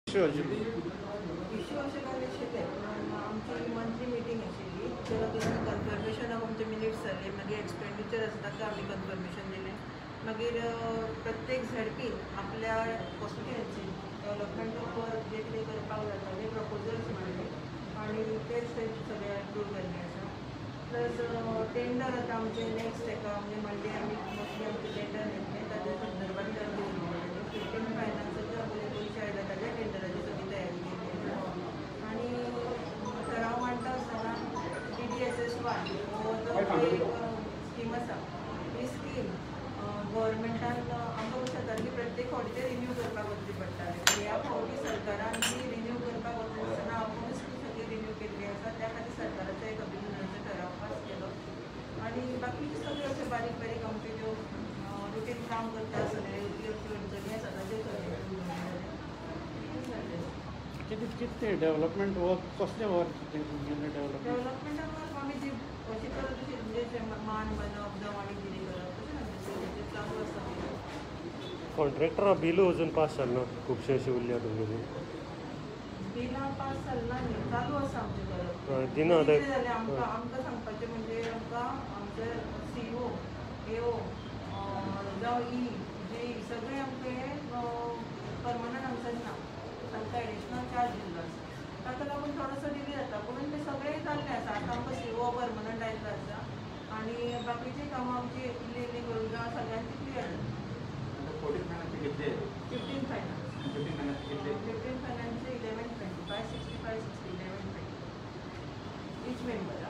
Issue अशें काय नाशिल्लें, पूण आमची मंथली मिटींग आशिल्ली, त्या खातीर कन्फर्मेशन ऑफ आमचे मिनिट्स जाले, मागीर एक्सपेंडिचर आसा ताका आमी कन्फर्मेशन दिलें, मागीर प्रत्येक झेडपीन आपल्या कॉन्स्टिट्युएन्सीन डेवलपमेंट वर्क जे कितें करपाक जाता ते प्रपोजल्स मांडले आनी ते सगळे एप्रूव जाल्ले आसा. प्लस टेंडर आतां आमचे नेक्स्ट एका म्हणजे मंडे आमी मोस्टली आमचे टेंडर घेतले ताच्या संदर्भान आमी उलोवप. 15 फायनान्साचे आमचे पयशे आयला ताच्या टेंडराची सगळी तयारी केल्ली आसा. आनी ठराव मांडटा आसतना DDSSY हो जो एक स्कीम आसा, ही स्कीम गव्हर्मेंटान आमकां कशें जाता की प्रत्येक फावटी ते रिन्यू करपाक वचचें पडटालें. ह्या फावटी सरकारान ती रिन्यू करपाक वचनासतना आपुणूच ती सगळी रिन्यू केल्ली आसा. त्या खातीर सरकाराचो एक अभिनंदनाचो ठराव पास केलो. आनी बाकीचे सगळे अशे बारीक बारीक आमचे ज्यो रुटीन काम करता सगळे अश्यो अडचणी आसा ताचेर सगळे. कितें कितें डेवलपमेंट वर्क कसलें वर्क तुमगेलें डेवलपमेंट? डेवलपमेंटान वर्क आमी जी अशी करत तशी म्हणजे मान बांदप जावं आनी कितें करप तशें चालू आसा. कॉन्ट्रॅक्टरा बिलू अजून पास जालें ना, खुबशे अशें उरल्या तुमगेली बिलां पास जालें ना न्ही, चालू आसा आमचें करप. दिना कितें जालें आमकां आमकां सांगपाचें म्हणजे आमकां आमचे CO AO जावं ई जे सगळें आमचें परमनंट हांगसर ना, तांकां एडिशनल चार्ज दिल्लो आसा, ताका लागून थोडोसो डिले जाता. पूण तें सगळें जाल्लें आसा. आतां आमकां CO permanent आयिल्लो आसा आनी बाकीचीं कामां आमची इल्ली इल्ली करून जावं सगळ्यांची क्लियर जाता. 15 फायनान्स 15 फायनान्सचे 1120 560 560 1120 each member.